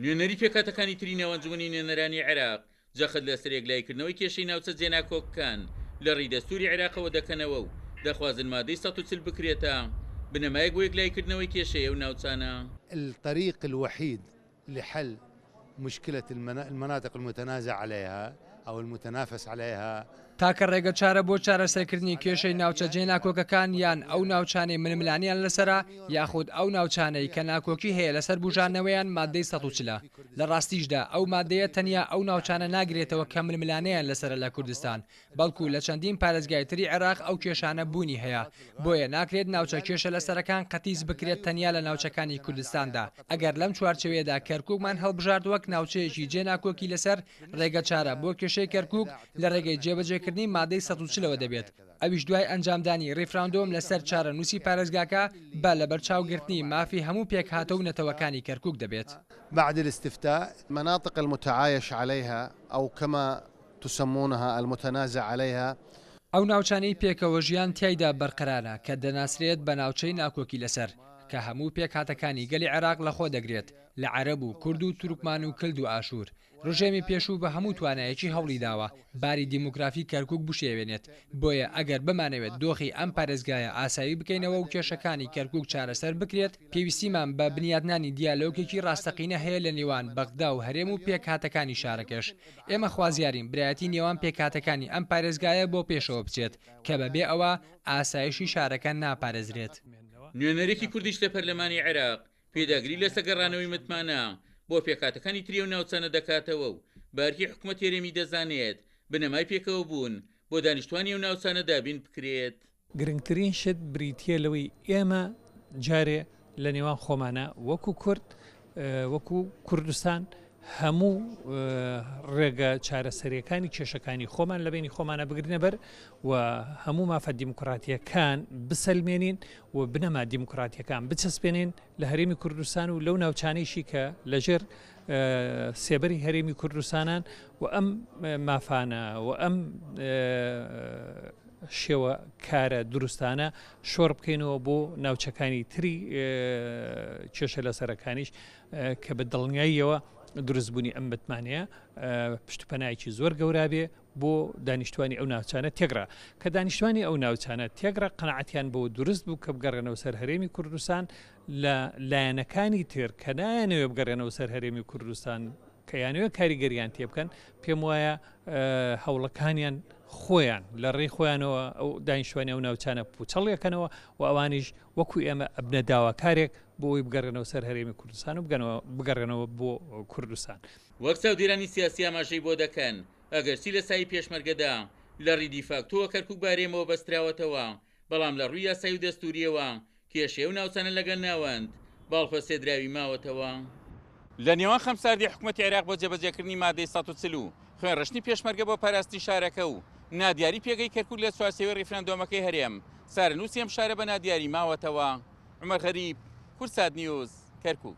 نوێنەری پێکهاتەکانی تری نێو ئەنجومەنی نوێنەرانی عێراق جەخت لەسەر یەکلاییکردنەوەی کێشەی ناوچە جێناکۆکەکان لە ڕێی دەستووری عێراقەوە دەکەنەوە و دەخوازن مادەی 140 بکرێتە بنەمایەک بۆ یەکلاییکردنەوەی کێشەی ئەو ناوچانە. الطريق الوحيد لحل مشكلة المناطق المتنازع عليها أو المتنافس عليها. تاکە ڕێگەچارە بۆ چارەسەرکردنی کێشەی ناوچە جێناکۆکەکان یان ئەو ناوچانەی ململانێیان لەسەرە یاخود ئەو ناوچانەی کە ناکۆکی هەیە لەسەر بوژانەوەیان مادەی 140 ە. لە ڕاستیشدا ئەو مادەیە تەنیا ئەو ناوچانە ناگرێتەوە کە ململانێیان لەسەرە لە کوردستان بەڵکو لە چەندین پارێزگای تری عێراق ئەو کێشانە بوونی هەیە بۆیە ناکرێت ناوچە کێشە لەسەرەکان قەتیس بکرێت تەنیا لە ناوچەکانی کوردستاندا ئەگەر لەم چوارچێوەیەدا کەرکوکمان هەڵبژارد وەک ناوچەیەکی جێ ناکۆکی لەسەر، ڕێگەچارە بۆ کێشەی کەرکوک لە ڕێگەی جێبەجێکردنی مادەی 140 ەوە دەبێت، ئەویش دوای ئەنجامدانی ڕیفراندۆم لەسەر چارەنووسی پارێزگاکە بە لەبەرچاوگرتنی مافی هەموو پێکهاتە و نەتەوەکانی کەرکوک دەبێت. بعد الاستفتاء. المناطق المتعايش عليها او كما تسمونها المتنازع عليها. ئەو ناوچانەی پێکەوەژیان تیایدا بەرقەرارە کە دەناسرێت بە ناوچەی ناکۆکی لەسەر، کە هەموو پێکهاتەکانی گەلی عێراق لەخۆ دەگرێت لە عەرەب و کورد و تورکمان و کلد و ئاشوور، ڕژێمی پێشوو بە هەموو توانایەکی هەوڵیداوە باری دیموگرافی کەرکوک بشێوێنێت، بۆیە ئەگەر بمانەوێت دۆخی ئەم پارێزگایە ئاسایی بکەینەوە و کێشەکانی کەرکوک چارەسەر بکرێت، پێویستیمان بە بنیاتنانی دیالۆگێکی ڕاستەقینە هەیە لە نێوان بەغدا و هەرێم و پێکهاتەکانی شارەکەش. ئێمە خوازیارین برایەتی نێوان پێکهاتەکانی ئەم پارێزگایە بۆ پێشەوە بچێت، کە بەبێ ئەوە ئاسایشی شارەکە ناپارێزرێت. نوێنەرێکی کوردیش لە پەرلەمانی عێراق پێداگری لەسەر گەڕانەوەی متمانە بۆ پێکهاتەکانی تری ئەو ناوچانە دەکاتەوە و بە ئەرکی حکومەتی هەرێمی دەزانێت بنەمای پێکەوەبوون بۆ دانیشتوانی ئەو ناوچانە دابین بکرێت. گرنگترین شت بریتییە لەوەی ئێمە جارێ لە نێوان خۆمانە وەکو کورد وەکو کوردستان هەموو ڕێگە چارەسەریەکانی کێشەکانی خۆمان لە بینی خۆمانە بگرنە بەر و هەموو مافە دیموکراتیەکان بسەلمێنین و بنەما دیموکراتیەکان بچەسپێنین لە هەرێمی کوردستان و لەو ناوچانەیشی کە لەژێر سێبەری هەرێمی کوردستانان و ئەم مافانە و ئەم شێوە کارە دروستانە شۆڕ بکەینەوە بۆ ناوچەکانی تری کێشە لەسەرەکانیش کە بە دڵنیاییەوە دروستبوونی ئەم متمانەیە پشت و پەنایەکی زۆر گەورە بێ بۆ دانیشتوانی ئەو ناوچانە تێگرا کە دانیشتوانی ئەو ناوچانە تێگرا قەناعەتیان بۆ دروست بوو کە بگەڕێنەوە سەر هەرێمی کوردستان لە لایەنەکانی تر کە نایانەوێ بگەڕێنەوە سەر هەرێمی کوردستان کە یانەوێ کاریگەریان تێ بکەن پێم وایە هەوڵەکانیان خۆیان لە ڕێی خۆیانەوە ئەو دانیشتوانی ئەو ناوچانە پوچەڵیەکەنەوە و ئەوانیش وەکو ئێمە ئەبنە داواکارێک بۆ ئەوەی بگەڕێنەوە سەر هەرێمی کوردستان و بگەڕێنەوە بۆ کوردستان. وەک چاودێرانی سیاسی ئاماژەی بۆ دەکەن، ئەگەرچی لە سایەی پێشمەرگەدا لە ڕی دیفاکتۆوە کەرکوک بە هەرێمەوە بەستراوەتەوە، بەڵام لە ڕووی یاسایی و دەستوورییەوە کێشەی ئەو ناوچانە لەگەڵ ناوەند باڵپەسێدراوی ماوەتەوە. لە نێوان خەمساردی حکومەتی عێراق بۆ جێبەجێکردنی مادەی 140 و خوێنڕشتنی پێشمەرگە بۆ پاراستنی شارەکە و نادیاری پێگەی کەرکوک لە چوارچێوەی ڕیفراندۆمەکەی هەرێم، چارەنووسی ئەم شارە بە نادیاری ماوەتەوە. عومەر غەریب، کوردسات نیوز، کەرکوک.